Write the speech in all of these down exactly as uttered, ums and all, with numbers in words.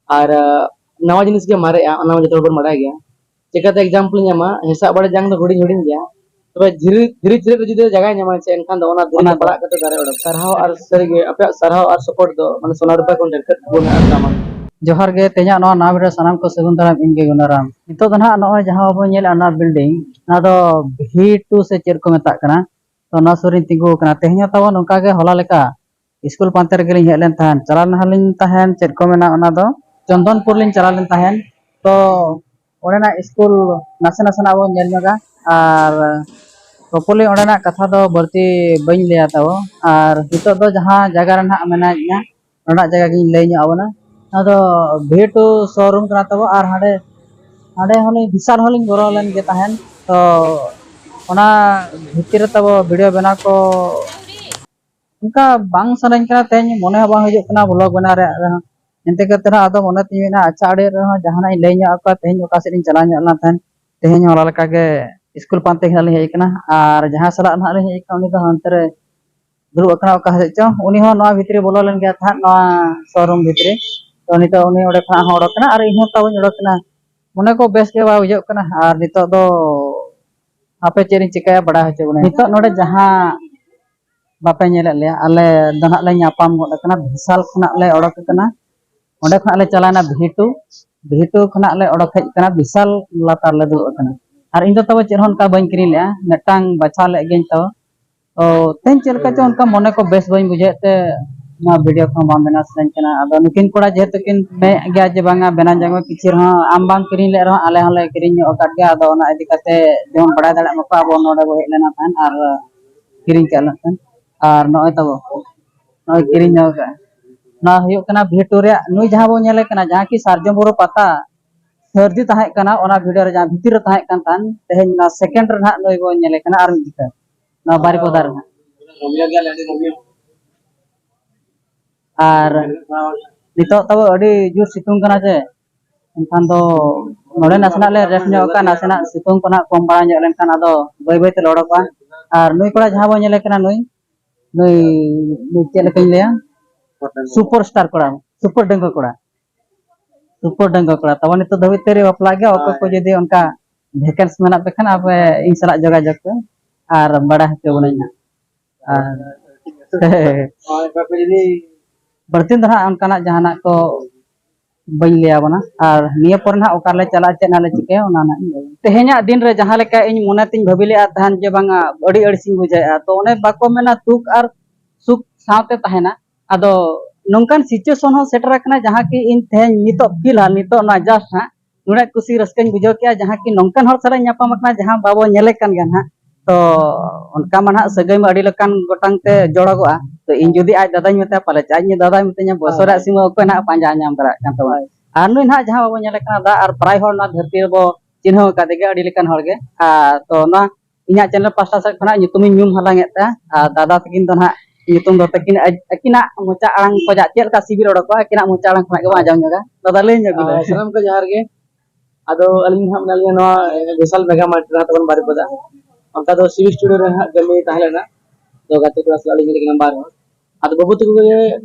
ᱟᱨ ᱱᱟᱣᱟ ᱡᱤᱱᱤᱥ ᱜᱮ ᱢᱟᱨᱮᱜᱼᱟ, ᱚᱱᱟ ᱢᱟ ᱡᱚᱛᱚ ᱦᱚᱲ ᱵᱚᱱ ᱵᱟᱲᱟᱭ ᱜᱮᱭᱟ᱾ ᱪᱤᱠᱟᱹᱛᱮ example ᱤᱧ ᱮᱢᱟ, ᱦᱮᱸᱥᱟᱜ ᱵᱟᱲᱮ ᱡᱟᱝ ᱫᱚ ᱦᱩᱰᱤᱧ ᱦᱩᱰᱤᱧ ᱜᱮᱭᱟ, ᱛᱚᱵᱮ ᱫᱷᱤᱨᱤ ᱫᱷᱤᱨᱤ ᱪᱤᱨᱟᱹ ᱨᱮ ᱡᱩᱫᱤ ᱡᱟᱭᱜᱟᱭ ᱧᱟᱢᱟ ᱪᱮ, ᱮᱱᱠᱷᱟᱱ ᱫᱚ ᱚᱱᱟ ᱫᱷᱤᱨᱤ ᱚᱱᱟ ᱛᱮ ᱫᱚ ᱯᱟᱲᱟᱜ ᱠᱟᱛᱮ ᱫᱟᱨᱮ ᱚᱰᱚᱠ᱾ ᱥᱟᱨᱦᱟᱣ ᱟᱨ ᱥᱟᱹᱨᱤᱜᱮ ᱟᱯᱮᱭᱟᱜ ᱥᱟᱨᱦᱟᱣ ᱟᱨ support ᱫᱚ ᱢᱟᱱᱮ ᱥᱚᱱᱟ ᱨᱩᱯᱟ ᱠᱷᱚᱱ ᱰᱷᱮᱨ ᱠᱟᱛᱮ ᱵᱚᱱ ᱮᱢ ᱛᱟᱢᱟ᱾ ᱡᱚᱦᱟᱨ ᱜᱮ, ᱛᱮᱦᱮᱧᱟᱜ ᱱᱚᱣᱟ ᱱᱟᱣᱟ video ᱥᱟᱱᱟᱢ ᱠᱚ ᱥᱟᱹᱜᱩᱱ ᱫᱟᱨᱟᱢ, ᱤᱧ ᱜᱮ ᱜᱩᱱᱟᱨᱟᱢ᱾ ᱱᱤᱛᱚᱜ ᱫᱚ ᱱᱟᱦᱟᱜ ᱱᱚᱜᱼᱚᱭ ᱡᱟᱦᱟᱸ ᱵᱚᱱ ᱧᱮᱞᱮᱫᱼᱟ ᱱᱚᱣᱟ building, ᱱᱚᱣᱟ ᱫᱚ V two ᱥᱮ ᱪᱮᱫ ᱠᱚ ᱢᱮᱛᱟᱜ ᱠᱟᱱᱟ, ᱛᱚ ᱱᱚᱣᱟ ᱥᱩᱨ ᱨᱤᱧ ᱛᱤᱸᱜᱩ ᱟᱠᱟᱱᱟ᱾ ᱛᱮᱦᱮᱧ ᱦᱚᱸ ᱛᱟᱵᱚᱱ ᱚᱱᱠᱟ ᱜᱮ ᱦᱚᱞᱟ ᱞᱮᱠᱟ ᱥᱠᱩᱞ ᱯᱟᱱᱛᱮ ᱨᱮᱜᱮ ᱞᱤᱧ ᱦᱮᱡ ᱞᱮᱱ ᱛᱟᱦᱮᱸᱫ᱾ ᱪᱟᱞᱟᱣ ᱞᱮᱱᱟ ᱞᱤᱧ ᱛᱟᱦᱮᱸᱫ, ᱪᱮᱫ ᱠᱚ ᱢᱮᱱᱟ ᱚᱱᱟ ᱫᱚ, ᱪᱚᱱᱫᱚᱱᱯᱩᱨ ᱞᱤᱧ ᱪᱟᱞᱟᱣ ᱞᱮᱱ ᱛᱟᱦᱮᱸᱫ᱾ ᱛᱚ ᱚᱸᱰᱮᱱᱟᱜ ᱥᱠᱩᱞ ᱱᱟᱥᱮ ᱱᱟᱥᱮᱱᱟᱜ ᱵᱚᱱ ᱧᱮᱞ ᱧᱚᱜᱟ, ᱟᱨ properly ᱚᱸᱰᱮᱱᱟᱜ ᱠᱟᱛᱷᱟ ᱫᱚ ᱵᱟᱹᱲᱛᱤ ᱵᱟᱹᱧ ᱞᱟᱹᱭᱟ ᱛᱟᱵᱚ᱾ ᱟᱨ ᱱᱤᱛᱚᱜ ᱫᱚ ᱡᱟᱦᱟᱸ ᱡᱟᱭᱜᱟ ᱨᱮ ᱱᱟᱦᱟᱜ ᱢᱮᱱᱟᱜ ᱞᱤᱧᱟ, ᱚᱸᱰᱮᱱᱟᱜ ᱡᱟᱭᱜᱟ ᱜᱤᱧ ᱞᱟᱹᱭ ᱧᱚᱜ ᱟᱵᱚᱱᱟ᱾ ᱱᱚᱣᱟ ᱫᱚ V two showroom ᱠᱟᱱᱟ ᱛᱟᱵᱚ, ᱟᱨ ᱦᱟᱸᱰᱮ ᱦᱟᱸᱰᱮ ᱦᱚᱸᱞᱤᱧ ᱵᱤᱥᱟᱞ ᱦᱚᱸᱞᱤᱧ ᱵᱚᱞᱚ ᱞᱮᱱ ᱜᱮ ᱛᱟᱦᱮᱸᱱ᱾ ᱛᱚ ᱚᱱᱟ ᱵᱷᱤᱛᱤᱨ ᱨᱮ ᱛᱟᱵᱚ video ᱵᱮᱱᱟᱣ ᱠᱚ ᱚᱱᱠᱟ ᱵᱟᱝ ᱥᱟᱱᱟᱧ ᱠᱟᱱᱟ, ᱛᱮᱦᱮᱧ ᱢᱚᱱᱮ ᱦᱚᱸ ᱵᱟᱝ ᱦᱤᱡᱩᱜ ᱠᱟᱱᱟ vlog ᱵᱮᱱᱟᱣ ᱨᱮᱭᱟᱜ ᱨᱮᱦᱚᱸ᱾ ᱮᱱᱛᱮ ᱠᱟᱛᱮ ᱨᱮᱦᱚᱸ ᱟᱫᱚ ᱢᱚᱱᱮ ᱛᱤᱧ ᱢᱮᱱᱟ, ᱟᱪᱪᱷᱟ, ᱟᱹᱰᱤ ᱨᱮᱦᱚᱸ ᱡᱟᱦᱟᱱᱟᱜ ᱤᱧ ᱞᱟᱹᱭ ᱧᱚᱜ ᱟᱠᱚᱣᱟ, ᱛᱮᱦᱮᱧ ᱚᱠᱟ ᱥᱮᱫ ᱤᱧ ᱪᱟᱞᱟᱣ ᱧᱚᱜ ᱞᱮᱱᱟ ᱛᱟᱦᱮᱸᱱ, ᱛᱮᱦᱮᱧ ᱦᱚᱸ ᱚᱱᱟ ᱞᱮᱠᱟ ᱜᱮ ᱥᱠᱩᱞ ᱯᱟᱱᱛᱮ ᱜᱮ ᱦᱟᱸᱜ ᱞᱤᱧ ᱦᱮᱡ ᱟᱠᱟᱱᱟ᱾ ᱟᱨ ᱡᱟᱦᱟᱸ ᱥᱟᱞᱟᱜ ᱱᱟᱦᱟᱜ ᱞᱤᱧ ᱦᱮᱡ ᱟᱠᱟᱱᱟ, ᱩᱱᱤ ᱫᱚ ᱦᱟᱱᱛᱮ ᱨᱮ ᱫᱩᱲᱩᱵ ᱟᱠᱟᱱᱟ ᱚᱠᱟ ᱥᱮᱫ ᱪᱚ, ᱩᱱᱤ ᱦᱚᱸ ᱱᱚᱣᱟ ᱵᱷᱤᱛᱨᱤ ᱵᱚᱞᱚ ᱞᱮᱱ ᱜᱮᱭᱟ ᱛᱟᱦᱮᱸᱫ, ᱱᱚᱣᱟ showroom ᱵᱷᱤᱛᱨᱤ᱾ ᱛᱚ ᱱᱤᱛᱚᱜ ᱩᱱᱤ ᱚᱸᱰᱮ ᱠᱷᱚᱱᱟᱜ ᱦᱚᱸ ᱚᱰᱚᱠ ᱠᱟᱱᱟ ᱟᱨ ᱤᱧ ᱦᱚᱸ ᱛᱟᱵᱚᱧ ᱚᱰᱚᱠ ᱠᱟᱱᱟ᱾ ᱢᱚᱱᱮ ᱠᱚ ᱵᱮᱥ ᱜᱮ ᱵᱟᱭ ᱵᱩᱡᱷᱟᱹᱜ ᱠᱟᱱᱟ᱾ ᱟᱨ ᱱᱤᱛᱚᱜ ᱫᱚ ᱦᱟᱯᱮ ᱪᱮᱫ ᱤᱧ ᱪᱤᱠᱟᱹᱭᱟ, ᱵᱟᱲᱟᱭ ᱦᱚᱪᱚ ᱵᱚᱱᱟ᱾ ᱱᱤᱛᱚᱜ ᱱᱚᱰᱮ ᱡᱟᱦᱟᱸ ᱵᱟᱯᱮ ᱧᱮᱞᱮᱫ ᱞᱮᱭᱟ, ᱟᱞᱮ ᱫᱚ ᱱᱟᱦᱟᱜ ᱞᱮ ᱧᱟᱯᱟᱢ ᱜᱚᱫ ᱟᱠᱟᱱᱟ, ᱵᱤᱥᱟᱞ ᱠᱷᱚᱱᱟᱜ ᱞᱮ ᱚᱰᱚᱠ ᱟᱠᱟᱱᱟ᱾ ᱚᱸᱰᱮ ᱠᱷᱚᱱᱟᱜ ᱞᱮ ᱪᱟᱞᱟᱣᱮᱱᱟ V two, V two ᱠᱷᱚᱱᱟᱜ ᱞᱮ ᱚᱰᱚᱠ ᱦᱮᱡ ᱟᱠᱟᱱᱟ, ᱵᱤᱥᱟᱞ ᱞᱟᱛᱟᱨ ᱞᱮ ᱫᱩᱲᱩᱵ ᱟᱠᱟᱱᱟ᱾ ᱟᱨ ᱤᱧ ᱫᱚ ᱛᱚᱵᱮ ᱪᱮᱫ ᱦᱚᱸ ᱚᱱᱠᱟ ᱵᱟᱹᱧ ᱠᱤᱨᱤᱧ ᱞᱮᱜᱼᱟ, ᱢᱤᱫᱴᱟᱝ ᱵᱟᱪᱷᱟᱣ ᱞᱮᱫ ᱜᱤᱭᱟᱹᱧ ᱛᱚ᱾ ᱛᱚ ᱛᱮᱦᱮᱧ ᱪᱮᱫ ᱞᱮᱠᱟ ᱪᱚ ᱚᱱᱠᱟ ᱢᱚᱱᱮ ᱠᱚ ᱵᱮᱥ ᱵᱟᱹᱧ ᱵᱩᱡᱷᱟᱹᱣᱮᱫ ᱛᱮ ᱱᱚᱣᱟ video ᱠᱚᱦᱚᱸ ᱵᱟᱝ ᱵᱮᱱᱟᱣ ᱥᱟᱱᱟᱧ ᱠᱟᱱᱟ᱾ ᱟᱫᱚ ᱱᱩᱠᱤᱱ ᱠᱚᱲᱟ ᱡᱮᱦᱮᱛᱩ ᱠᱤᱱ ᱢᱮᱱᱮᱫ ᱜᱮᱭᱟ ᱡᱮ ᱵᱟᱝᱟ ᱵᱮᱱᱟᱣ ᱡᱚᱝ ᱢᱮ ᱠᱤᱪᱷᱩ ᱨᱮᱦᱚᱸ, ᱟᱢ ᱵᱟᱢ ᱠᱤᱨᱤᱧ ᱞᱮᱫ ᱨᱮᱦᱚᱸ ᱟᱞᱮ ᱦᱚᱸᱞᱮ ᱠᱤᱨᱤᱧ ᱧᱚᱜ ᱟᱠᱟᱫ ᱜᱮᱭᱟ᱾ ᱟᱫᱚ ᱚᱱᱟ ᱤᱫᱤ ᱠᱟᱛᱮ ᱡᱮᱢᱚᱱ ᱵᱟᱲᱟᱭ ᱫᱟᱲᱮᱭᱟᱜ ᱢᱟᱠᱚ, ᱟᱵᱚ ᱱᱚᱰᱮ ᱵᱚ ᱦᱮᱡ ᱞᱮᱱᱟ ᱛᱟᱦᱮᱸᱫ ᱟᱨ ᱠᱤᱨᱤᱧ ᱠᱟᱜ ᱞᱮ ᱛᱟᱦᱮᱸᱫ᱾ ᱟᱨ ᱱᱚᱜᱼᱚᱭ ᱛᱟᱵᱚ, ᱱᱚᱜᱼᱚᱭ ᱠᱤᱨᱤᱧ ᱧᱚᱜ ᱟᱠᱟᱫ᱾ ᱱᱚᱣᱟ ᱦᱩᱭᱩᱜ ᱠᱟᱱᱟ V two ᱨᱮᱭᱟᱜ, ᱱᱩᱭ ᱡᱟᱦᱟᱸ ᱵᱚᱱ ᱧᱮᱞᱮ ᱠᱟᱱᱟ, ᱡᱟᱦᱟᱸ ᱠᱤ ᱥᱟᱨᱡᱚᱢ ᱵᱩᱨᱩ ᱯᱟᱛᱟ ᱥᱟᱹᱨᱫᱤ ᱛᱟᱦᱮᱸ ᱠᱟᱱᱟ, ᱚᱱᱟ video ᱨᱮ ᱡᱟᱦᱟᱸ ᱵᱷᱤᱛᱤᱨ ᱨᱮ ᱛᱟᱦᱮᱸ ᱠᱟᱱ ᱛᱟᱦᱮᱸᱫ, ᱛᱮᱦᱮᱧ ᱚᱱᱟ second ᱨᱮ ᱱᱟᱦᱟᱜ ᱱᱩᱭ ᱵᱚᱱ ᱧᱮᱞᱮ ᱠᱟᱱᱟ ᱟᱨ ᱢᱤᱫ ᱡᱚᱠᱷᱟ ᱱᱚᱣᱟ ᱵᱟᱨᱤᱯᱚᱫᱟ ᱨᱮ ᱱᱟᱦᱟᱜ᱾ ᱟᱨ ᱱᱤᱛᱚᱜ ᱛᱟᱵᱚ ᱟᱹᱰᱤ ᱡᱳᱨ ᱥᱤᱛᱩᱝ ᱠᱟᱱᱟ ᱡᱮ, ᱮᱱᱠᱷᱟᱱ ᱫᱚ ᱱᱚᱰᱮ ᱱᱟᱥᱮᱱᱟᱜ ᱞᱮ rest ᱧᱚᱜ ᱟᱠᱟᱫᱼᱟ, ᱱᱟᱥᱮᱱᱟᱜ ᱥᱤᱛᱩᱝ ᱠᱚ ᱱᱟᱦᱟᱜ ᱠᱚᱢ ᱵᱟᱲᱟ ᱧᱚᱜ ᱞᱮᱱᱠᱷᱟᱱ ᱟᱫᱚ ᱵᱟᱹᱭ ᱵᱟᱹᱭ ᱛᱮᱞᱮ ᱚᱰᱚᱠᱚᱜᱼᱟ᱾ ᱟᱨ ᱱᱩᱭ ᱠᱚᱲᱟ ᱡᱟᱦᱟᱸ ᱵᱚᱱ ᱧᱮᱞᱮ ᱠᱟᱱᱟ, ᱱᱩᱭ ᱱᱩᱭ ᱱᱩᱭ ᱪᱮᱫ ᱞᱮᱠᱟᱧ ᱞᱟᱹᱭᱟ, super star ᱠᱚᱲᱟ, super ᱰᱟᱺᱜᱩᱣᱟᱹ ᱠᱚᱲᱟ᱾ ᱥᱩᱯᱩᱨ ᱰᱟᱺᱜᱩᱣᱟᱹ ᱠᱚᱲᱟ᱾ ᱛᱟᱵᱚᱱ ᱱᱤᱛᱚᱜ ᱫᱷᱟᱹᱵᱤᱡ ᱛᱮ ᱵᱟᱯᱞᱟ ᱜᱮ᱾ ᱚᱠᱚᱭ ᱠᱚ ᱡᱩᱫᱤ ᱚᱱᱠᱟ ᱵᱷᱮᱠᱮᱱᱥᱤ ᱢᱮᱱᱟᱜ ᱯᱮ ᱠᱷᱟᱱ, ᱟᱯᱮ ᱤᱧ ᱥᱟᱞᱟᱜ ᱡᱳᱜᱟᱡᱳᱜᱽ ᱯᱮ ᱟᱨ ᱵᱟᱲᱟᱭ ᱦᱚᱪᱚ ᱵᱚᱱᱟᱹᱧ ᱦᱟᱸᱜ᱾ ᱟᱨ ᱟᱨ ᱚᱠᱟ ᱠᱚ ᱡᱩᱫᱤ ᱵᱟᱹᱲᱛᱤ ᱫᱚ ᱦᱟᱸᱜ ᱚᱱᱠᱟᱱᱟᱜ ᱡᱟᱦᱟᱱᱟᱜ ᱠᱚ ᱵᱟᱹᱧ ᱞᱟᱹᱭ ᱟᱵᱚᱱᱟ᱾ ᱟᱨ ᱱᱤᱭᱟᱹ ᱯᱚᱨᱮ ᱱᱟᱦᱟᱜ ᱚᱠᱟ ᱨᱮᱞᱮ ᱪᱟᱞᱟᱜᱼᱟ, ᱪᱮᱫ ᱱᱟᱦᱟᱜ ᱞᱮ ᱪᱤᱠᱟᱹᱭᱟ, ᱚᱱᱟ ᱱᱟᱦᱟᱜ ᱤᱧ ᱞᱟᱹᱭᱟ᱾ ᱛᱮᱦᱮᱧᱟᱜ ᱫᱤᱱ ᱨᱮ ᱡᱟᱦᱟᱸ ᱞᱮᱠᱟ ᱤᱧ ᱢᱚᱱᱮ ᱛᱤᱧ ᱵᱷᱟᱹᱵᱤ ᱞᱮᱫᱼᱟ ᱛᱟᱦᱮᱱ ᱡᱮ ᱵᱟᱝᱟ, ᱟᱹᱰᱤ ᱟᱹᱲᱤᱥᱤᱧ ᱵᱩᱡᱷᱟᱹᱣᱮᱫᱼᱟ, ᱛᱚ ᱚᱱᱮ ᱵᱟᱠᱚ ᱢᱮᱱᱟ ᱫᱩᱠ ᱟᱨ ᱥᱩᱠ ᱥᱟᱶᱛᱮ ᱛᱟᱦᱮᱱᱟ᱾ ᱟᱫᱚ ᱱᱚᱝᱠᱟᱱ ᱥᱤᱪᱩᱭᱮᱥᱚᱱ ᱦᱚᱸ ᱥᱮᱴᱮᱨ ᱟᱠᱟᱱᱟ, ᱡᱟᱦᱟᱸ ᱠᱤ ᱤᱧ ᱛᱮᱦᱮᱧ ᱱᱤᱛᱚᱜ ᱯᱷᱤᱞᱦᱟᱞ ᱱᱤᱛᱚᱜ ᱱᱚᱣᱟ ᱡᱟᱥᱴ ᱦᱟᱸᱜ ᱱᱩᱱᱟᱹᱜ ᱠᱩᱥᱤ ᱨᱟᱹᱥᱠᱟᱹᱧ ᱵᱩᱡᱷᱟᱹᱣ ᱠᱮᱜᱼᱟ, ᱡᱟᱦᱟᱸ ᱠᱤ ᱱᱚᱝᱠᱟᱱ ᱦᱚᱲ ᱥᱟᱞᱟᱜ ᱤᱧ ᱧᱟᱯᱟᱢ ᱟᱠᱟᱱᱟ, ᱡᱟᱦᱟᱸ ᱵᱟᱵᱚ ᱧᱮᱞᱮ ᱠᱟᱱ ᱜᱮᱭᱟ ᱱᱟᱦᱟᱜ᱾ ᱛᱚ ᱚᱱᱠᱟ ᱢᱟ ᱱᱟᱦᱟᱜ ᱥᱟᱹᱜᱟᱹᱭ ᱢᱟ ᱟᱹᱰᱤ ᱞᱮᱠᱟᱱ ᱜᱚᱴᱟᱝ ᱛᱮ ᱡᱚᱲᱚᱜᱚᱜᱼᱟ᱾ ᱛᱚ ᱤᱧ ᱡᱩᱫᱤ ᱟᱡ ᱫᱟᱫᱟᱧ ᱢᱮᱛᱟᱭᱟ, ᱯᱟᱞᱮ ᱟᱡ ᱤᱧ ᱫᱟᱫᱟᱭ ᱢᱤᱛᱟᱹᱧᱟ, ᱵᱚᱥᱚᱨ ᱨᱮᱭᱟᱜ ᱥᱤᱢᱟᱹ ᱚᱠᱚᱭ ᱱᱟᱦᱟᱜ ᱯᱟᱸᱡᱟ ᱧᱟᱢ ᱫᱟᱲᱮᱭᱟᱜ ᱠᱟᱱ ᱛᱟᱵᱚᱱᱟ᱾ ᱦᱳᱭ᱾ ᱟᱨ ᱱᱩᱭ ᱱᱟᱦᱟᱜ ᱡᱟᱦᱟᱸ ᱵᱟᱵᱚ ᱧᱮᱞᱮ ᱠᱟᱱᱟ ᱫᱟ, ᱟᱨ ᱯᱨᱟᱭ ᱦᱚᱲ ᱱᱚᱣᱟ ᱫᱷᱟᱹᱨᱛᱤ ᱨᱮᱵᱚ ᱪᱤᱱᱦᱟᱹᱣ ᱟᱠᱟᱫᱮ ᱜᱮ ᱟᱹᱰᱤ ᱞᱮᱠᱟᱱ ᱦᱚᱲ ᱜᱮ᱾ ᱟᱨ ᱛᱚ ᱱᱚᱣᱟ ᱤᱧᱟᱹᱜ ᱪᱮᱱᱮᱞ ᱯᱟᱥᱴᱟ ᱥᱮᱫ ᱠᱷᱚᱱᱟᱜ ᱧᱩᱛᱩᱢᱤᱧ ᱧᱩᱢ ᱦᱟᱞᱟᱝ ᱮᱫ ᱛᱟᱭᱟ᱾ ᱟᱨ ᱫᱟᱫᱟ ᱛᱟᱹᱠᱤᱱ ᱫᱚ ᱱᱟᱦᱟᱜ ᱧᱩᱛᱩᱢ ᱫᱚ ᱛᱟᱹᱠᱤᱱ ᱟᱹᱠᱤᱱᱟᱜ ᱢᱚᱪᱟ ᱟᱲᱟᱝ ᱠᱷᱚᱱᱟᱜ ᱪᱮᱫ ᱞᱮᱠᱟ ᱥᱤᱵᱤᱞ ᱚᱰᱚᱠᱚᱜᱼᱟ, ᱟᱹᱠᱤᱱᱟᱜ ᱢᱚᱪᱟ ᱟᱲᱟᱝ ᱠᱷᱚᱱᱟᱜ ᱜᱮᱵᱚᱱ ᱟᱸᱡᱚᱢ ᱧᱚᱜᱟ᱾ ᱫᱟᱫᱟ, ᱞᱟᱹᱭ ᱧᱚᱜ ᱵᱤᱱ᱾ ᱟᱨ ᱥᱟᱱᱟᱢ ᱠᱚ ᱡᱚᱦᱟᱨ ᱜᱮ᱾ ᱟᱫᱚ ᱟᱹᱞᱤᱧ ᱦᱟᱸᱜ ᱢᱮᱱᱟᱜ ᱞᱤᱧᱟ ᱱᱚᱣᱟ ᱵᱤᱥᱟᱞ ᱢᱮᱜᱟ ᱢᱟᱨᱴ ᱨᱮ ᱛᱟᱵᱚᱱ ᱵᱟᱨᱤᱯᱟᱫᱟ᱾ ᱚᱱᱠᱟ ᱫᱚ ᱥᱤᱵᱤ ᱥᱴᱩᱰᱤᱭᱳ ᱨᱮ ᱦᱟᱸᱜ ᱠᱟᱹᱢᱤ ᱛᱟᱦᱮᱸ ᱞᱮᱱᱟ᱾ ᱛᱚ ᱜᱟᱛᱮ ᱠᱚᱲᱟ ᱥᱟᱞᱟᱜ ᱞᱤᱧ ᱦᱮᱡ ᱞᱮᱱᱟ ᱵᱟᱨ ᱦᱚᱲ᱾ ᱟᱫᱚ ᱵᱟᱹᱵᱩ ᱛᱟᱠᱚ ᱜᱮ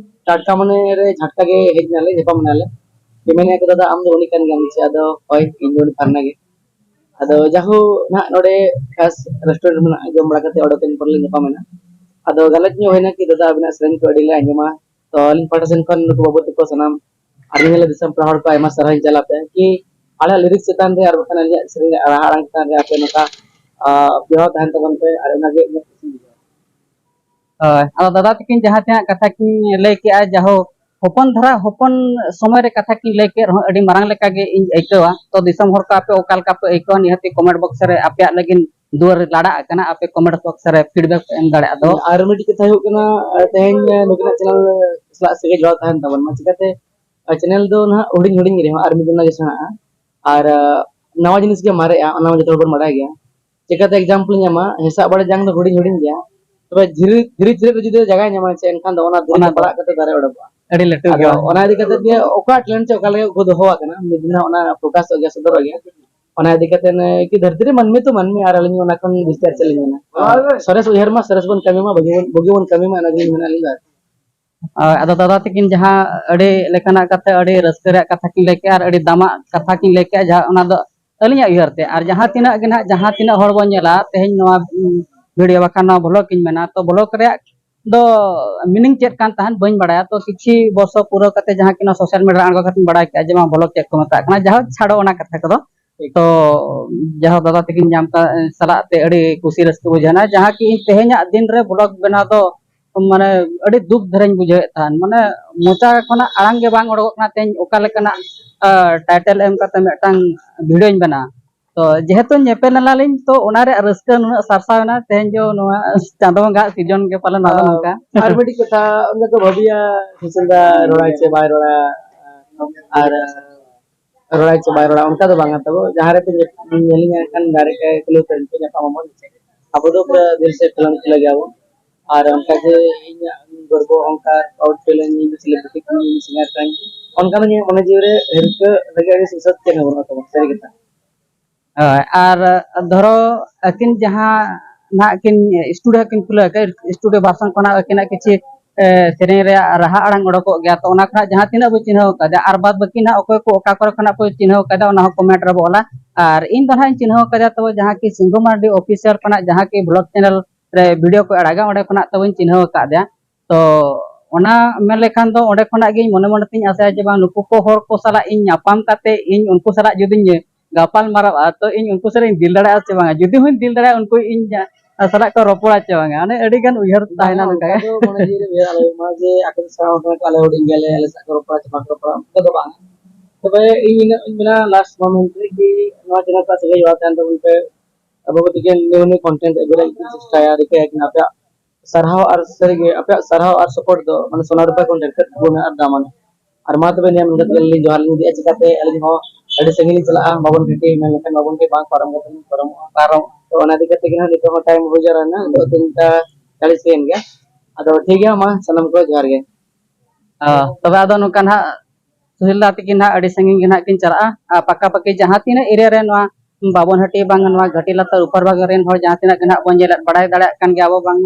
ᱴᱟᱴᱠᱟ ᱢᱚᱱᱮ ᱨᱮ ᱡᱷᱟᱴᱠᱟ ᱜᱮ ᱦᱮᱡ ᱱᱟᱞᱮ, ᱧᱟᱯᱟᱢ ᱱᱟᱞᱮ᱾ ᱢᱮᱱᱮᱫ ᱠᱚ, "ᱫᱟᱫᱟ, ᱟᱢ ᱫᱚ ᱩᱱᱤ ᱠᱟᱱ ᱜᱮᱭᱟᱢ ᱥᱮ?" ᱟᱫᱚ, "ᱦᱳᱭ, ᱤᱧ ᱫᱚ ᱩᱱᱤ ᱯᱷᱟᱨᱱᱟ ᱜᱮ᱾" ᱟᱫᱚ ᱡᱟᱦᱳ ᱱᱟᱦᱟᱜ ᱱᱚᱰᱮ ᱠᱷᱟᱥ ᱨᱮᱥᱴᱩᱨᱮᱱᱴ ᱢᱮᱱᱟᱜᱼᱟ, ᱡᱚᱢ ᱵᱟᱲᱟ ᱠᱟᱛᱮ ᱚᱰᱚᱠ ᱮᱱ ᱯᱚᱨ ᱞᱮ ᱧᱟᱯᱟᱢ ᱮᱱᱟ᱾ ᱟᱫᱚ ᱜᱟᱞᱚᱪ ᱧᱚᱜ ᱦᱩᱭᱱᱟ ᱠᱤ, "ᱫᱟᱫᱟ, ᱟᱵᱤᱱᱟᱜ ᱥᱮᱨᱮᱧ ᱠᱚ ᱟᱹᱰᱤ ᱞᱮ ᱟᱸᱡᱚᱢᱟ, ᱛᱚ ᱟᱹᱞᱤᱧ ᱯᱟᱦᱴᱟ ᱥᱮᱱ ᱠᱷᱚᱱ ᱱᱩᱠᱩ ᱵᱟᱹᱵᱩ ᱛᱟᱠᱚ ᱥᱟᱱᱟᱢ ᱟᱨ ᱧᱮᱞ ᱫᱤᱥᱚᱢ ᱯᱮᱲᱟ ᱦᱚᱲ ᱠᱚ ᱟᱭᱢᱟ ᱥᱟᱨᱦᱟᱣ ᱤᱧ ᱪᱟᱞ ᱟᱯᱮᱭᱟ ᱠᱤ ᱟᱞᱮᱭᱟᱜ ᱞᱤᱨᱤᱠᱥ ᱪᱮᱛᱟᱱ ᱨᱮ ᱟᱨ ᱵᱟᱠᱷᱟᱱ ᱟᱞᱮᱭᱟᱜ ᱥᱮᱨᱮᱧ ᱨᱟᱦᱟ ᱟᱲᱟᱝ ᱪᱮᱛᱟᱱ ᱨᱮ ᱟᱯᱮ ᱱᱚᱝᱠᱟ, ᱟᱸ, ᱵᱮᱣᱦᱟᱨ ᱛᱟᱦᱮᱱ ᱛᱟᱵᱚᱱ ᱯᱮ, ᱟᱨ ᱚᱱᱟᱜᱮ ᱤᱧᱟᱹᱜ ᱠᱩᱥᱤᱧ ᱵᱩᱡᱷᱟᱹᱣᱟ᱾ ᱦᱳᱭ, ᱟᱫᱚ ᱫᱟᱫᱟ ᱛᱟᱹᱠᱤᱱ ᱡᱟᱦᱟᱸ ᱛᱤᱱᱟᱹᱜ ᱠᱟᱛᱷᱟ ᱠᱤᱱ ᱞᱟᱹᱭ ᱠᱮᱜᱼᱟ, ᱡᱟᱦᱳ ᱦᱚᱯᱚᱱ ᱫᱷᱟᱨᱟ ᱦᱚᱯᱚᱱ ᱥᱚᱢᱚᱭ ᱨᱮ ᱠᱟᱛᱷᱟ ᱠᱤᱱ ᱞᱟᱹᱭ ᱠᱮᱫ ᱨᱮᱦᱚᱸ ᱟᱹᱰᱤ ᱢᱟᱨᱟᱝ ᱞᱮᱠᱟ ᱜᱮ ᱤᱧ ᱟᱹᱭᱠᱟᱹᱣᱟ᱾ ᱛᱚ ᱫᱤᱥᱚᱢ ᱦᱚᱲ ᱠᱚ ᱟᱯᱮ ᱚᱠᱟ ᱞᱮᱠᱟ ᱯᱮ ᱟᱹᱭᱠᱟᱹᱣᱟ, ᱱᱤᱦᱟᱹᱛᱤ ᱠᱚᱢᱮᱱᱴ ᱵᱚᱠᱥ ᱨᱮ ᱟᱯᱮᱭᱟᱜ ᱞᱟᱹᱜᱤᱫ ᱫᱩᱣᱟᱹᱨ ᱞᱟᱲᱟᱜ ᱠᱟᱱᱟ, ᱟᱯᱮ ᱠᱚᱢᱮᱱᱴ ᱵᱚᱠᱥ ᱨᱮ ᱯᱷᱤᱰᱵᱮᱠ ᱯᱮ ᱮᱢ ᱫᱟᱲᱮᱭᱟᱜᱼᱟ᱾ ᱟᱫᱚ ᱟᱨ ᱢᱤᱫᱴᱤᱡ ᱠᱟᱛᱷᱟ ᱦᱩᱭᱩᱜ ᱠᱟᱱᱟ, ᱛᱮᱦᱮᱧ ᱱᱩᱠᱤᱱᱟᱜ ᱪᱮᱱᱮᱞ ᱥᱟᱞᱟᱜ ᱥᱟᱹᱜᱟᱹᱭ ᱡᱚᱲᱟᱣ ᱛᱟᱦᱮᱱ ᱛᱟᱵᱚᱱ ᱢᱟ, ᱪᱤᱠᱟᱛᱮ ᱟᱨ ᱪᱮᱱᱮᱞ ᱫᱚ ᱱᱟᱦᱟᱜ ᱦᱩᱰᱤᱧ ᱦᱩᱰᱤᱧ ᱨᱮᱦᱚᱸ ᱟᱨ ᱢᱤᱫ ᱫᱤᱱ ᱜᱮ ᱥᱮᱬᱟᱜᱼᱟ᱾ ᱟᱨ, ᱟᱸ, ᱱᱟᱣᱟ ᱡᱤᱱᱤᱥ ᱜᱮ ᱢᱟᱨᱮᱜᱼᱟ, ᱚᱱᱟ ᱢᱟ ᱡᱚᱛᱚ ᱦᱚᱲ ᱵᱚᱱ ᱵᱟᱲᱟᱭ ᱜᱮᱭᱟ᱾ ᱪᱤᱠᱟᱹᱛᱮ ᱮᱠᱡᱟᱢᱯᱚᱞ ᱤᱧ ᱮᱢᱟ, ᱦᱮᱸᱥᱟᱜ ᱵᱟᱲᱮ ᱡᱟᱝ ᱫᱚ ᱦᱩᱰᱤᱧ ᱦᱩᱰᱤᱧ ᱜᱮᱭᱟ, ᱛᱚᱵᱮ ᱫᱷᱤᱨᱤ, ᱫᱷᱤᱨᱤ ᱪᱤᱨᱟᱹ ᱨᱮ ᱡᱩᱫᱤ ᱡᱟᱭᱜᱟᱭ ᱧᱟᱢᱟ, ᱪᱮ ᱮᱱᱠᱷᱟᱱ ᱫᱚ ᱚᱱᱟ ᱫᱷᱤᱨᱤ ᱚᱱᱟ ᱛᱮ ᱫᱚ ᱯᱟᱲᱟᱜ ᱠᱟᱛᱮ ᱫᱟᱨᱮ ᱚᱰᱚᱠᱚᱜᱼᱟ᱾ ᱟᱹᱰᱤ ᱞᱟᱹᱴᱩ ᱟᱫᱚ ᱜᱮᱭᱟ᱾ ᱚᱱᱟ ᱤᱫᱤ ᱠᱟᱛᱮ ᱜᱮ ᱚᱠᱟ ᱴᱮᱞᱮᱱᱴ ᱪᱮ ᱚᱠᱟ ᱞᱮᱠᱟ ᱠᱚ ᱫᱚᱦᱚ ᱟᱠᱟᱱᱟ, ᱢᱤᱫ ᱫᱤᱱ ᱦᱟᱸᱜ ᱚᱱᱟ ᱯᱨᱚᱠᱟᱥᱚᱜ ᱜᱮᱭᱟ, ᱥᱚᱫᱚᱨᱚᱜ ᱜᱮᱭᱟ᱾ ᱚᱱᱟ ᱤᱫᱤ ᱠᱟᱛᱮ ᱱᱩᱭ ᱠᱤ ᱫᱷᱟᱹᱨᱛᱤ ᱨᱮ ᱢᱟᱹᱱᱢᱤ ᱛᱚ ᱢᱟᱹᱱᱢᱤ, ᱟᱨ ᱟᱹᱞᱤᱧ ᱚᱱᱟ ᱠᱷᱚᱱ ᱵᱤᱥᱛᱟᱨ ᱪᱮᱫ ᱞᱤᱧ ᱢᱮᱱᱟ? ᱥᱚᱨᱮᱥ ᱩᱭᱦᱟᱹᱨ ᱢᱟ ᱥᱚᱨᱮᱥ ᱵᱚᱱ ᱠᱟᱹᱢᱤ ᱢᱟ, ᱵᱩᱜᱤ ᱵᱚᱱ, ᱵᱩᱜᱤ ᱵᱚᱱ ᱠᱟᱹᱢᱤ ᱢᱟ, ᱚᱱᱟ ᱜᱮᱞᱤᱧ ᱢᱮᱱᱟ ᱟᱹᱞᱤᱧ ᱫᱚ᱾ ᱦᱳᱭ, ᱟᱫᱚ ᱫᱟᱫᱟ ᱛᱟᱹᱠᱤᱱ ᱡᱟᱦᱟᱸ ᱟᱹᱰᱤ ᱞᱮᱠᱟᱱᱟᱜ ᱠᱟᱛᱷᱟ, ᱟᱹᱰᱤ ᱨᱟᱹᱥᱠᱟᱹ ᱨᱮᱭᱟᱜ ᱠᱟᱛᱷᱟ ᱠᱤᱱ ᱞᱟᱹᱭ ᱠᱮᱜᱼᱟ ᱟᱨ ᱟᱹᱰᱤ ᱫᱟᱢᱟᱜ ᱠᱟᱛᱷᱟ ᱠᱤᱱ ᱞᱟᱹᱭ ᱠᱮᱜᱼᱟ, ᱡᱟᱦᱟᱸ ᱚᱱᱟ ᱫᱚ ᱟᱹᱞᱤᱧᱟᱜ ᱩᱭᱦᱟᱹᱨ ᱛᱮ, ᱟᱨ ᱡᱟᱦᱟᱸ ᱛᱤᱱᱟᱹᱜ ᱜᱮ ᱱᱟᱦᱟᱜ, ᱡᱟᱦᱟᱸ ᱛᱤᱱᱟᱹᱜ ᱦᱚᱲ ᱵᱚᱱ ᱧᱮᱞᱟ ᱛᱮᱦᱮᱧ ᱱᱚᱣᱟ, ᱩᱸ, ᱵᱷᱤᱰᱤᱭᱳ ᱵᱟᱠᱷᱟᱱ ᱱᱚᱣᱟ ᱵᱷᱞᱚᱜ ᱤᱧ ᱢᱮᱱᱟ, ᱛᱚ ᱵᱷᱞᱚᱜ ᱨᱮᱭᱟᱜ ᱫᱚ ᱢᱤᱱᱤᱝ ᱪᱮᱫ ᱠᱟᱱ ᱛᱟᱦᱮᱸᱫ ᱵᱟᱹᱧ ᱵᱟᱲᱟᱭᱟ᱾ ᱛᱚ ᱠᱤᱪᱷᱤ ᱵᱚᱨᱥᱚ ᱯᱩᱨᱟᱹᱣ ᱠᱟᱛᱮ ᱡᱟᱦᱟᱸ ᱠᱤ ᱱᱚᱣᱟ ᱥᱳᱥᱟᱞ ᱢᱤᱰᱤᱭᱟ ᱨᱮ ᱟᱬᱜᱚ ᱠᱟᱛᱮᱧ ᱵᱟᱲᱟᱭ ᱠᱮᱜᱼᱟ ᱡᱮ ᱵᱟᱝ ᱵᱷᱞᱚᱜ ᱪᱮᱫ ᱠᱚ ᱢᱮᱛᱟᱜ ᱠᱟᱱᱟ, ᱡᱟᱦᱳᱠ ᱪᱷᱟᱲᱚ ᱚᱱᱟ ᱠᱟᱛᱷᱟ ᱠᱚᱫᱚ᱾ ᱴᱷᱤᱠ᱾ ᱛᱚ ᱡᱟᱦᱳᱠ ᱫᱟᱫᱟ ᱛᱟᱹᱠᱤᱱ ᱧᱟᱢ ᱛᱟ-, ᱥᱟᱞᱟᱜ ᱛᱮ ᱟᱹᱰᱤ ᱠᱩᱥᱤ ᱨᱟᱹᱥᱠᱟᱹ ᱵᱩᱡᱷᱟᱹᱣ ᱮᱱᱟ, ᱡᱟᱦᱟᱸ ᱠᱤ ᱤᱧ ᱛᱮᱦᱮᱧᱟᱜ ᱫᱤᱱ ᱨᱮ ᱵᱷᱞᱚᱜ ᱵᱮᱱᱟᱣ ᱫᱚ ᱢᱟᱱᱮ ᱟᱹᱰᱤ ᱫᱩᱠ ᱫᱷᱟᱨᱟᱧ ᱵᱩᱡᱷᱟᱹᱣᱮᱫ ᱛᱟᱦᱮᱱ, ᱢᱟᱱᱮ ᱢᱚᱪᱟ ᱠᱷᱚᱱᱟᱜ ᱟᱲᱟᱝ ᱜᱮ ᱵᱟᱝ ᱚᱰᱚᱠᱚᱜ ᱠᱟᱱᱟ ᱛᱮᱦᱮᱧ ᱚᱠᱟ ᱞᱮᱠᱟᱱᱟᱜ, ᱟ, ᱴᱟᱭᱴᱮᱞ ᱮᱢ ᱠᱟᱛᱮ ᱢᱤᱫᱴᱟᱝ ᱵᱷᱤᱰᱤᱭᱳᱧ ᱵᱮᱱᱟᱣᱟ᱾ ᱛᱚ ᱡᱮᱦᱮᱛᱩ ᱧᱮᱯᱮᱞ ᱞᱮᱱᱟᱞᱤᱧ, ᱛᱚ ᱚᱱᱟ ᱨᱮᱭᱟᱜ ᱨᱟᱹᱥᱠᱟᱹ ᱱᱩᱱᱟᱹᱜ ᱥᱟᱨᱥᱟᱣ ᱮᱱᱟ ᱛᱮᱦᱮᱧ ᱡᱮ ᱱᱚᱣᱟ ᱪᱟᱸᱫᱳ ᱵᱚᱸᱜᱟ ᱥᱤᱨᱡᱚᱱ ᱜᱮ ᱯᱟᱞᱮ ᱱᱚᱣᱟ ᱫᱚ ᱱᱚᱝᱠᱟ᱾ ᱟᱨ ᱢᱤᱫᱴᱤᱡ ᱠᱟᱛᱷᱟ, ᱚᱱᱠᱟ ᱠᱚ ᱵᱷᱟᱹᱵᱤᱭᱟ ᱥᱩᱥᱤᱞ ᱫᱟ ᱨᱚᱲᱟᱭ ᱪᱮ ᱵᱟᱭ ᱨᱚᱲᱟ, ᱟᱨ ᱨᱚᱲᱟᱭ ᱪᱮ ᱵᱟᱭ ᱨᱚᱲᱟ, ᱚᱱᱠᱟ ᱫᱚ ᱵᱟᱝᱟ ᱛᱟᱵᱚ᱾ ᱡᱟᱦᱟᱸ ᱨᱮᱯᱮ ᱧᱮ-, ᱧᱮᱞᱤᱧᱟ ᱮᱱᱠᱷᱟᱱ direct ᱠᱩᱞᱦᱤ ᱩᱛᱟᱹᱨ ᱯᱮ, ᱧᱟᱯᱟᱢ ᱟᱵᱚᱱ᱾ ᱟᱵᱚ ᱫᱚ ᱯᱩᱨᱟᱹ ᱫᱤᱞ ᱥᱮ ᱠᱷᱮᱞᱳᱱᱰ ᱠᱷᱮᱞᱟ ᱜᱮᱭᱟ ᱵᱚᱱ᱾ ᱟᱨ ᱚᱱᱠᱟ ᱜᱮ ᱤᱧᱟᱹᱜ ᱜᱚᱨᱵᱚ ᱚᱱᱠᱟ proud feel ᱟᱹᱧ, ᱤᱧ ᱫᱚ celebrity ᱠᱟᱹᱱᱟᱹᱧ, ᱤᱧ ᱫᱚ singer ᱠᱟᱹᱱᱟᱹᱧ᱾ ᱚᱱᱠᱟ ᱫᱚ ᱤᱧᱟᱹᱜ ᱢᱚᱱᱮ ᱡᱤᱣᱤ ᱨᱮ ᱦᱤᱨᱠᱟᱹ ᱞᱟᱹᱜᱤᱫ ᱟᱹᱰᱤ ᱥᱩᱥᱟᱹᱨ ᱪᱮᱫ ᱦᱚᱸ ᱵᱟᱹᱱᱩᱜ ᱛᱟᱵᱚᱱᱟ, ᱥᱟᱹᱨᱤ ᱠᱟᱛᱷᱟ᱾ ᱦᱳᱭ, ᱟᱨ ᱫᱷᱚᱨᱚ ᱟᱹᱠᱤᱱ ᱡᱟᱦᱟᱸ ᱱᱟᱦᱟᱜ ᱠᱤᱱ studio ᱠᱤᱱ ᱠᱷᱩᱞᱟᱹᱣ ᱠᱟᱜ, studio version ᱠᱷᱚᱱᱟᱜ ᱟᱹᱠᱤᱱᱟᱜ ᱠᱤᱪᱷᱤ, ᱮ, ᱥᱮᱨᱮᱧ ᱨᱮᱭᱟᱜ ᱨᱟᱦᱟ ᱟᱲᱟᱝ ᱚᱰᱚᱠᱚᱜ ᱜᱮᱭᱟ, ᱛᱚ ᱚᱱᱟ ᱠᱷᱚᱱᱟᱜ ᱡᱟᱦᱟᱸ ᱛᱤᱱᱟᱹᱜ ᱵᱚ ᱪᱤᱱᱦᱟᱹᱣ ᱠᱟᱫᱟ, ᱟᱨ ᱵᱟᱫ ᱵᱟᱹᱠᱤ ᱱᱟᱦᱟᱜ ᱚᱠᱚᱭ ᱠᱚ ᱚᱠᱟ ᱠᱚᱨᱮ ᱠᱷᱚᱱᱟᱜ ᱠᱚ ᱪᱤᱱᱦᱟᱹᱣ ᱠᱟᱫᱟ, ᱚᱱᱟ ᱦᱚᱸ comment ᱨᱮᱵᱚ ᱚᱞᱟ᱾ ᱟᱨ ᱤᱧ ᱫᱚ ᱱᱟᱦᱟᱜ ᱤᱧ ᱪᱤᱱᱦᱟᱹᱣ ᱠᱟᱫᱮᱭᱟ ᱛᱚ ᱡᱟᱦᱟᱸ ᱠᱤ ᱥᱤᱝᱜᱩ ᱢᱟᱨᱰᱤ official ᱠᱷᱚᱱᱟᱜ ᱡᱟᱦᱟᱸ ᱠᱤ vlog channel ᱨᱮ video ᱠᱚ ᱟᱲᱟᱜᱟ, ᱚᱸᱰᱮ ᱠᱷᱚᱱᱟᱜ ᱛᱚᱵᱚᱧ ᱪᱤᱱᱦᱟᱹᱣ ᱟᱠᱟᱫᱮᱭᱟ᱾ ᱛᱚ ᱚᱱᱟ ᱢᱮᱱ ᱞᱮᱠᱷᱟᱱ ᱫᱚ ᱚᱸᱰᱮ ᱠᱷᱚᱱᱟᱜ ᱜᱮ ᱤᱧ ᱢᱚᱱᱮ ᱢᱚᱱᱮ ᱛᱤᱧ ᱟᱥᱟᱭᱟ ᱡᱮ ᱵᱟᱝ ᱱᱩᱠᱩ ᱠᱚ ᱦᱚᱲ ᱠᱚ ᱥᱟᱞᱟᱜ ᱤᱧ ᱧᱟᱯᱟᱢ ᱠᱟᱛᱮ ᱤᱧ ᱩᱱᱠᱩ ᱥᱟᱞᱟᱜ ᱡᱩᱫᱤᱧ ᱜᱟᱯᱟᱞ ᱢᱟᱨᱟᱣᱟ ᱛᱚ ᱤᱧ ᱩᱱᱠᱩ ᱥᱟᱞᱟᱜ ᱤᱧ deal ᱫᱟᱲᱮᱭᱟᱜᱼᱟ ᱥᱮ ᱵᱟᱝᱟ᱾ ᱡᱩᱫᱤ ᱦᱚᱸᱧ deal ᱫᱟᱲᱮᱭᱟᱜᱼᱟ ᱩᱱᱠᱩ ᱤᱧ ᱥᱟᱞᱟᱜ ᱠᱚ ᱨᱚᱯᱚᱲᱟ ᱪᱮ ᱵᱟᱝᱟ, ᱚᱱᱮ ᱟᱹᱰᱤ ᱜᱟᱱ ᱩᱭᱦᱟᱹᱨ ᱛᱟᱦᱮᱱᱟ ᱵᱟᱝᱟ, ᱱᱚᱝᱠᱟ ᱚᱱᱠᱟ ᱜᱮ᱾ ᱫᱚ ᱢᱚᱱᱮ ᱡᱤᱣᱤ ᱨᱮ ᱩᱭᱦᱟᱹᱨ ᱟᱞᱚ ᱦᱩᱭᱩᱜ ᱢᱟ ᱡᱮ ᱟᱠᱚ ᱥᱟᱶ ᱦᱚᱲ ᱠᱚ ᱟᱞᱮ ᱦᱩᱰᱤᱧ ᱜᱮᱭᱟᱞᱮ, ᱟᱞᱮ ᱥᱟᱶ ᱠᱚ ᱨᱚᱯᱚᱲᱟ ᱪᱮ ᱵᱟᱠᱚ ᱨᱚᱯᱚᱲᱟ, ᱚᱱᱠᱟ ᱫᱚ ᱵᱟᱝ᱾ ᱛᱚᱵᱮ ᱤᱧ ᱤᱱᱟᱹᱜ ᱤᱧ ᱢᱮᱱᱟ last moment ᱨᱮ ᱠᱤ ᱱᱚᱣᱟ channel ᱥᱟᱞᱟᱜ ᱥᱟᱹᱜᱟᱹᱭ ᱡᱚᱲᱟᱣ ᱛᱟᱦᱮᱱ ᱛᱟᱵᱚᱱ ᱯᱮ᱾ ᱟᱵᱚ ᱠᱚ ᱛᱮᱜᱮ new new content ᱟᱹᱜᱩ ᱨᱮᱭᱟᱜ ᱤᱧ ᱪᱮᱥᱴᱟᱭᱟ, ᱨᱤᱠᱟᱹᱭᱟ ᱠᱤᱱ ᱟᱯᱮᱭᱟᱜ ᱥᱟᱨᱦᱟᱣ ᱟᱨ ᱥᱟᱹᱨᱤᱜᱮ ᱟᱯᱮᱭᱟᱜ ᱥᱟᱨᱦᱟᱣ ᱟᱨ support ᱫᱚ ᱢᱟᱱᱮ ᱥᱚᱱᱟ ᱨᱩᱯᱟ ᱠᱷᱚᱱ ᱰᱷᱮᱨ ᱠᱟᱛᱮ ᱜᱩᱱᱟ ᱟᱨ ᱫᱟᱢᱟᱱᱟ᱾ ᱟᱨ ᱢᱟ ᱛᱚᱵᱮ ᱱᱤᱭᱟᱹ ᱢᱮᱱ ᱠᱟᱛᱮ ᱜᱮ ᱟᱹᱞᱤᱧ ᱡᱚᱦᱟᱨ ᱞᱤᱧ ᱤᱫᱤᱭᱟ, ᱪᱤᱠᱟᱛᱮ ᱟᱹᱞᱤᱧ ᱦᱚᱸ ᱟᱹᱰᱤ ᱥᱟᱺᱜᱤᱧ ᱞᱤᱧ ᱪᱟᱞᱟᱜᱼᱟ, ᱵᱟᱵᱚᱱ ᱵᱷᱮᱴᱤ ᱢᱮᱱ ᱞᱮᱠᱷᱟᱱ ᱵᱟᱵᱚᱱ ᱵᱷᱮᱴᱤ, ᱵᱟᱝ ᱯᱟᱨᱚᱢ ᱠᱟᱛᱮ ᱞᱤᱧ ᱯᱟᱨᱚᱢᱚᱜᱼᱟ, ᱯᱟᱨᱚᱢ᱾ ᱛᱚ ᱚᱱᱟ ᱤᱫᱤ ᱠᱟᱛᱮ ᱜᱮ ᱦᱟᱸᱜ ᱱᱤᱛᱚᱜ ᱦᱚᱸ time ᱦᱩᱭ ᱡᱟᱣᱨᱟ ᱮᱱᱟ, ᱱᱤᱛᱚᱜ ᱛᱤᱱᱴᱟ ᱪᱟᱞᱤᱥ ᱦᱩᱭᱮᱱ ᱜᱮᱭᱟ᱾ ᱟᱫᱚ ᱴᱷᱤᱠ ᱜᱮᱭᱟ, ᱢᱟ ᱥᱟᱱᱟᱢ ᱠᱚ ᱡᱚᱦᱟᱨ ᱜᱮ᱾ ᱦᱚᱸ, ᱛᱚᱵᱮ ᱟᱫᱚ ᱱᱚᱝᱠᱟ ᱱᱟᱦᱟᱜ ᱥᱩᱦᱤᱞ ᱫᱟ ᱛᱟᱹᱠᱤᱱ ᱱᱟᱦᱟᱜ ᱟᱹᱰᱤ ᱥᱟᱺᱜᱤᱧ ᱜᱮ ᱱᱟᱦᱟᱜ ᱠᱤᱱ ᱪᱟᱞᱟᱜᱼᱟ᱾ ᱟᱨ ᱯᱟᱠᱟ ᱯᱟᱠᱤ ᱡᱟᱦᱟᱸ ᱛᱤᱱᱟᱹᱜ area ᱨᱮ ᱱᱚᱣᱟ ᱵᱟᱵᱚᱱ ᱦᱟᱹᱴᱤ ᱵᱟᱝ ᱱᱚᱣᱟ ᱜᱷᱟᱹᱴᱤ ᱞᱟᱛᱟᱨ ᱩᱯᱟᱨ ᱵᱷᱟᱜᱟ ᱨᱮᱱ ᱦᱚᱲ ᱡᱟᱦᱟᱸ ᱛᱤᱱᱟᱹᱜ ᱜᱮ ᱱᱟᱦᱟᱜ ᱵᱚᱱ ᱧᱮᱞᱮᱫ ᱵᱟᱲᱟᱭ ᱫᱟᱲᱮᱭᱟᱜ ᱠᱟᱱ ᱜᱮᱭᱟ ᱟᱵᱚ ᱵᱟᱝ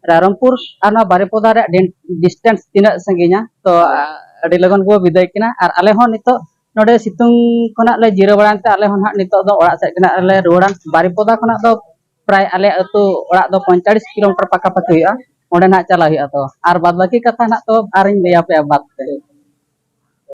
ᱨᱟᱭᱨᱚᱝᱯᱩᱨ ᱟᱨ ᱱᱚᱣᱟ ᱵᱟᱨᱤᱯᱚᱫᱟ ᱨᱮᱭᱟᱜ ᱰᱤᱱ- ᱰᱤᱥᱴᱮᱱᱥ ᱛᱤᱱᱟᱹᱜ ᱥᱟᱺᱜᱤᱧᱟ? ᱛᱚ ᱟ- ᱟᱹᱰᱤ ᱞᱚᱜᱚᱱ ᱜᱮᱵᱚ ᱵᱤᱫᱟᱹᱭ ᱠᱤᱱᱟ᱾ ᱟᱨ ᱟᱞᱮ ᱦᱚᱸ ᱱᱤᱛᱚᱜ ᱱᱚᱰᱮ ᱥᱤᱛᱩᱝ ᱠᱷᱚᱱᱟᱜ ᱞᱮ ᱡᱤᱨᱟᱹᱣ ᱵᱟᱲᱟᱭᱮᱱ ᱛᱮ ᱟᱞᱮ ᱦᱚᱸ ᱱᱟᱦᱟᱜ ᱱᱤᱛᱚᱜ ᱫᱚ ᱚᱲᱟᱜ ᱥᱮᱫ ᱜᱮ ᱱᱟᱦᱟᱜ ᱞᱮ ᱨᱩᱣᱟᱹᱲᱟ᱾ ᱵᱟᱨᱤᱯᱚᱫᱟ ᱠᱷᱚᱱᱟᱜ ᱫᱚ ᱯᱨᱟᱭ ᱟᱞᱮ ᱟᱹᱛᱩ ᱚᱲᱟᱜ ᱫᱚ ᱯᱚᱸᱭᱛᱟᱞᱤᱥ ᱠᱤᱞᱳᱢᱤᱴᱟᱨ ᱯᱟᱠᱟ ᱯᱟᱠᱤ ᱦᱩᱭᱩᱜᱼᱟ᱾ ᱚᱸᱰᱮ ᱱᱟᱦᱟᱜ ᱪᱟᱞᱟᱜ ᱦᱩᱭᱩᱜᱼᱟ᱾ ᱛᱚ ᱟᱨ ᱵᱟᱫ ᱵᱟᱹᱠᱤ ᱠᱟᱛᱷᱟ ᱱᱟᱦᱟᱜ ᱛᱚ ᱟᱨᱤᱧ ᱞᱟᱹᱭ ᱟᱯᱮᱭᱟ ᱵᱟᱫ ᱛᱮ᱾